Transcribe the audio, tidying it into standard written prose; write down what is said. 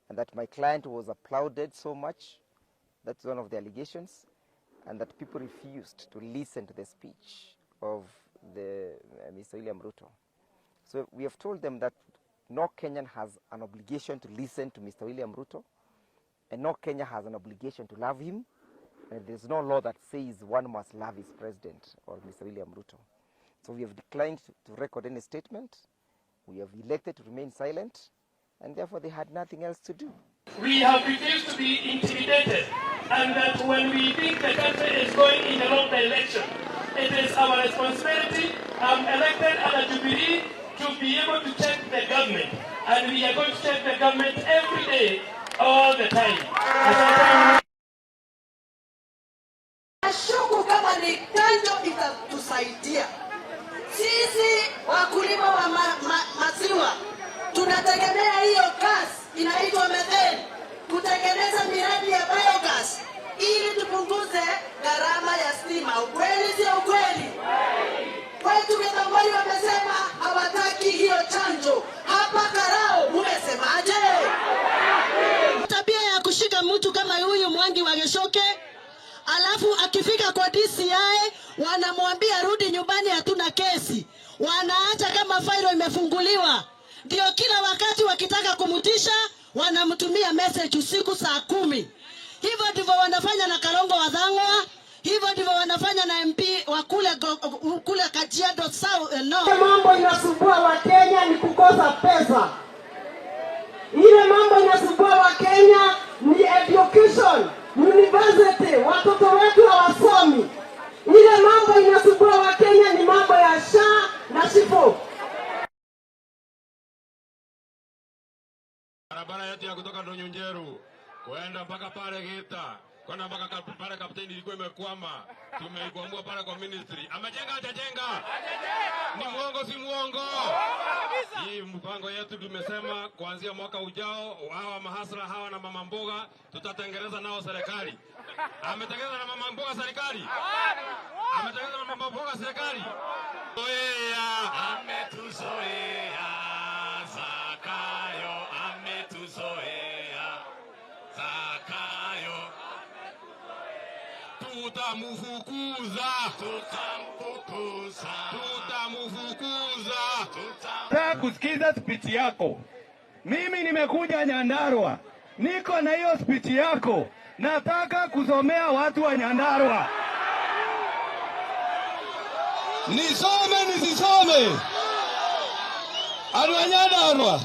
And that my client was applauded so much. That's one of the allegations. And that people refused to listen to the speech of the Mr. William Ruto. So we have told them that no Kenyan has an obligation to listen to Mr. William Ruto, and no Kenyan has an obligation to love him. And there's no law that says one must love his president or Mr. William Ruto. So we have declined to record any statement. We have elected to remain silent, and therefore they had nothing else to do. We have refused to be intimidated, and that when we think the country is going in the wrong direction, it is our responsibility. I'm elected at a Jubilee to be able to check the government, and we are going to check the government every day, all the time. Asante. Nashuku kama ni chanjo itatusaidia sisi wakulima wa maziwa. Tunategemea hiyo gas inaitwa methane kutengeneza miradi ya biogas ili tupunguze gharama ya stima. Ukweli sio ukweli? Kwetu Githongori wamesema hawataki hiyo chanjo. Hapa Karao mumesemaje? Tabia ya kushika mtu kama huyu Mwangi wa Gichuki, alafu akifika kwa DCI wanamwambia rudi nyumbani, hatuna kesi. Wanaacha kama failo imefunguliwa. Ndio kila wakati wakitaka kumtisha wanamtumia message usiku saa 10. Hivyo ndivyo wanafanya na Karungo wa Thang'wa, hivyo ndivyo wanafanya na MP wa kule Kajiado South, no. Mambo inasumbua Wakenya ni kukosa pesa. Ile mambo inasumbua Wakenya ni education, university, watoto wetu hawasomi. Ile mambo inasumbua Wakenya ni mambo ya SHA na SHIF. Barabara yetu ya kutoka Ndunyu kwenda mpaka pale Gita kwenda mpaka pale Kapteni ilikuwa imekwama, tumeikwamua pale kwa ministry. Amejenga hajajenga? Ni muongo si muongo? Hii mpango yetu tumesema kuanzia mwaka ujao, hawa mahasla hawa na mama mboga tutatengeneza nao serikali. Ametengeneza na mama mboga serikali? Ametengeneza na mama mboga serikali? Zoea. Ametuzoea Zakayo, ametuzoea Zakayo, tutamufukuza, tutamfukuza, tutamufukuza. Nataka kusikiza speech yako. Mimi nimekuja Nyandarua, niko na hiyo speech yako, nataka kusomea watu wa Nyandarua. Nisome nisisome? Andũ a Nyandarua.